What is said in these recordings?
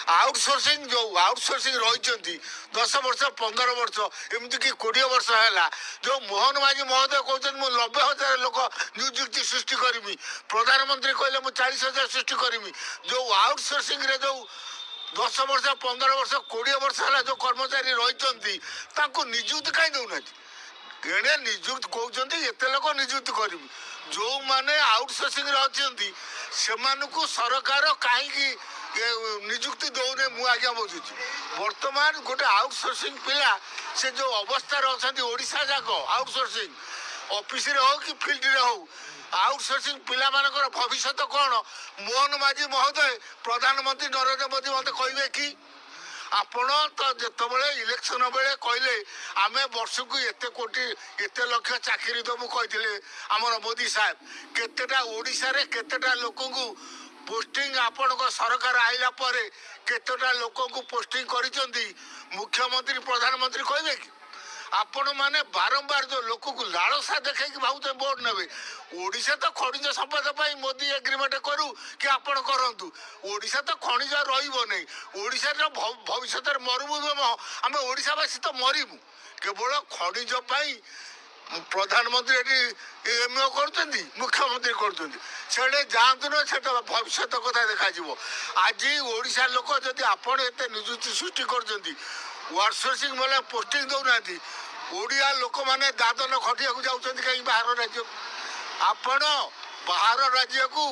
Outsourcing, ଯେଉଁ outsourcing ରହିଛନ୍ତି 10 ବର୍ଷ, 15 ବର୍ଷ, ଏମିତିକି 20 ବର୍ଷ ହେଲା। ଯେଉଁ ମୋହନ ମାଝୀ ମହୋଦୟ କହୁଛନ୍ତି, ମୁଁ 90,000 ଲୋକ ନିଯୁକ୍ତି ସୃଷ୍ଟି କରିବି। ପ୍ରଧାନମନ୍ତ୍ରୀ କହିଲେ, ମୁଁ 40,000 ସୃଷ୍ଟି କରିବି। ଯେଉଁ ଆଉଟସୋର୍ସିଂରେ ଯେଉଁ 10 ବର୍ଷ, 15 ବର୍ଷ, 20 ବର୍ଷ ହେଲା ଯେଉଁ କର୍ମଚାରୀ ରହିଛନ୍ତି, ତାଙ୍କୁ ନିଯୁକ୍ତି କାହିଁ ଦେଉନାହାନ୍ତି? ଏଣେ ନିଯୁକ୍ତି କହୁଛନ୍ତି, ଏତେ ଲୋକ ନିଯୁକ୍ତି କରିବୁ। ଯେଉଁମାନେ ଆଉଟସୋର୍ସିଂରେ ଅଛନ୍ତି, ସେମାନଙ୍କୁ ସରକାର କାହିଁକି ନିଯୁକ୍ତି ଦେଉନି, ମୁଁ ଆଜ୍ଞା ବୁଝୁଛି। ବର୍ତ୍ତମାନ ଗୋଟେ ଆଉଟସୋର୍ସିଂ ପିଲା ସେ ଯେଉଁ ଅବସ୍ଥାରେ ଅଛନ୍ତି, ଓଡ଼ିଶା ଯାକ ଆଉଟସୋର୍ସିଂ ଅଫିସରେ ହଉ କି ଫିଲ୍ଡରେ ହଉ, ଆଉଟସୋର୍ସିଂ ପିଲାମାନଙ୍କର ଭବିଷ୍ୟତ କ'ଣ, ମୋହନ ମାଝୀ ମହୋଦୟ, ପ୍ରଧାନମନ୍ତ୍ରୀ ନରେନ୍ଦ୍ର ମୋଦି ମୋତେ କହିବେ କି? ଆପଣ ତ ଯେତେବେଳେ ଇଲେକ୍ସନ ବେଳେ କହିଲେ, ଆମେ ବର୍ଷକୁ ଏତେ କୋଟି, ଏତେ ଲକ୍ଷ ଚାକିରି ଦେବୁ କହିଥିଲେ ଆମର ମୋଦି ସାହେବ। କେତେଟା ଓଡ଼ିଶାରେ କେତେଟା ଲୋକଙ୍କୁ ପୋଷ୍ଟିଂ, ଆପଣଙ୍କ ସରକାର ଆଇଲା ପରେ କେତେଟା ଲୋକଙ୍କୁ ପୋଷ୍ଟିଂ କରିଛନ୍ତି, ମୁଖ୍ୟମନ୍ତ୍ରୀ ପ୍ରଧାନମନ୍ତ୍ରୀ କହିବେ କି? ଆପଣମାନେ ବାରମ୍ବାର ଯେଉଁ ଲୋକକୁ ଲାଳସା ଦେଖେଇକି ଭାବୁଛନ୍ତି ଭୋଟ ନେବେ। ଓଡ଼ିଶା ତ ଖଣିଜ ସମ୍ପଦ ପାଇଁ ମୋଦି ଏଗ୍ରିମେଣ୍ଟ କରୁ କି ଆପଣ କରନ୍ତୁ, ଓଡ଼ିଶା ତ ଖଣିଜ ରହିବ ନାହିଁ। ଓଡ଼ିଶାର ଭବିଷ୍ୟତରେ ମରୁଭୂମି, ଆମେ ଓଡ଼ିଶାବାସୀ ତ ମରିବୁ। କେବଳ ଖଣିଜ ପାଇଁ ପ୍ରଧାନମନ୍ତ୍ରୀ ଏଠି ଏମ୍ କରୁଛନ୍ତି, ମୁଖ୍ୟମନ୍ତ୍ରୀ କରୁଛନ୍ତି। ସେଠି ଯାଆନ୍ତୁ ନା, ସେଟା ଭବିଷ୍ୟତ କଥା ଦେଖାଯିବ। ଆଜି ଓଡ଼ିଶା ଲୋକ ଯଦି ଆପଣ ଏତେ ନିଯୁକ୍ତି ସୃଷ୍ଟି କରୁଛନ୍ତି, ଆଉଟସୋର୍ସିଂ ବୋଲେ ପୋଷ୍ଟିଂ ଦେଉନାହାନ୍ତି, ଓଡ଼ିଆ ଲୋକମାନେ ଦାଦନ ଖଟିବାକୁ ଯାଉଛନ୍ତି କାହିଁକି ବାହାର ରାଜ୍ୟକୁ? ଆପଣ ବାହାର ରାଜ୍ୟକୁ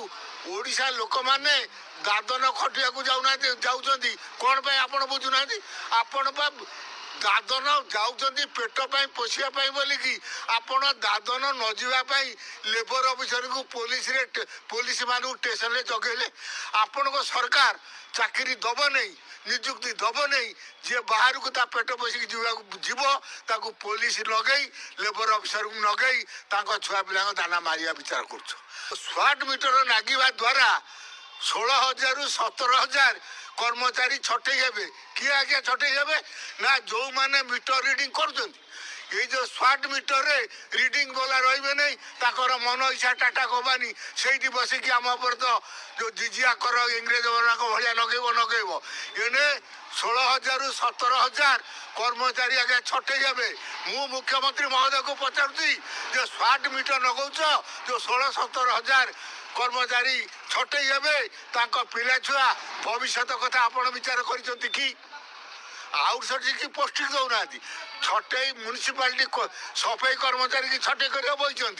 ଓଡ଼ିଶା ଲୋକମାନେ ଦାଦନ ଖଟିବାକୁ ଯାଉନାହାନ୍ତି, ଯାଉଛନ୍ତି କ'ଣ ପାଇଁ, ଆପଣ ବୁଝୁନାହାନ୍ତି? ଆପଣ ବା ଦାଦନ ଯାଉଛନ୍ତି ପେଟ ପାଇଁ ପୋଷିବା ପାଇଁ ବୋଲିକି, ଆପଣ ଦାଦନ ନ ଯିବା ପାଇଁ ଲେବର ଅଫିସରଙ୍କୁ ପୋଲିସରେ, ପୋଲିସ ମାନଙ୍କୁ ଷ୍ଟେସନରେ ଜଗେଇଲେ। ଆପଣଙ୍କ ସରକାର ଚାକିରି ଦବ ନେଇ, ନିଯୁକ୍ତି ଦବ ନେଇ, ଯିଏ ବାହାରକୁ ତା ପେଟ ପୋଷିକି ଯିବାକୁ ଯିବ, ତାକୁ ପୋଲିସ ଲଗେଇ, ଲେବର ଅଫିସରଙ୍କୁ ଲଗେଇ ତାଙ୍କ ଛୁଆ ପିଲାଙ୍କ ଦାନା ମାରିବା ବିଚାର କରୁଛ। ସ୍ମାର୍ଟ ମିଟର ଲାଗିବା ଦ୍ୱାରା 16,000ରୁ 17,000 କର୍ମଚାରୀ ଛଟେଇ ହେବେ। କିଏ ଆଜ୍ଞା ଛଟେଇ ହେବେ? ନା, ଯେଉଁମାନେ ମିଟର ରିଡ଼ିଂ କରୁଛନ୍ତି। ଏଇ ଯେଉଁ ସ୍ମାର୍ଟ ମିଟରରେ ରିଡ଼ିଂ ବାଲା ରହିବେ ନାହିଁ। ତାଙ୍କର ମନ ଇଚ୍ଛା ଟାଟା କମ୍ପାନୀ ସେଇଠି ବସିକି ଆମ ଉପରେ ତ ଯେଉଁ ଜିଜିଆ କର ଇଂରେଜ ମାନଙ୍କ ଭଳିଆ ଲଗେଇବ ଲଗେଇବ। ଏଣେ 16,000ରୁ 17,000 କର୍ମଚାରୀ ଆଜ୍ଞା ଛଟେଇ ହେବେ। ମୁଁ ମୁଖ୍ୟମନ୍ତ୍ରୀ ମହୋଦୟକୁ ପଚାରୁଛି ଯେ ସ୍ମାର୍ଟ ମିଟର ଲଗାଉଛ, ଯେଉଁ 16-17 ହଜାର କର୍ମଚାରୀ ଛଟେଇ ହେବେ, ତାଙ୍କ ପିଲା ଛୁଆ ଭବିଷ୍ୟତ କଥା ଆପଣ ବିଚାର କରିଛନ୍ତି କି? ଆଉଟସୋର୍ସିଂ କି ପୋଷ୍ଟିଂ ଦେଉନାହାନ୍ତି, ଛଟେଇ ମ୍ୟୁନିସିପାଲିଟି ସଫେଇ କର୍ମଚାରୀ କି ଛଟେଇ କରିବାକୁ ବସିଛନ୍ତି।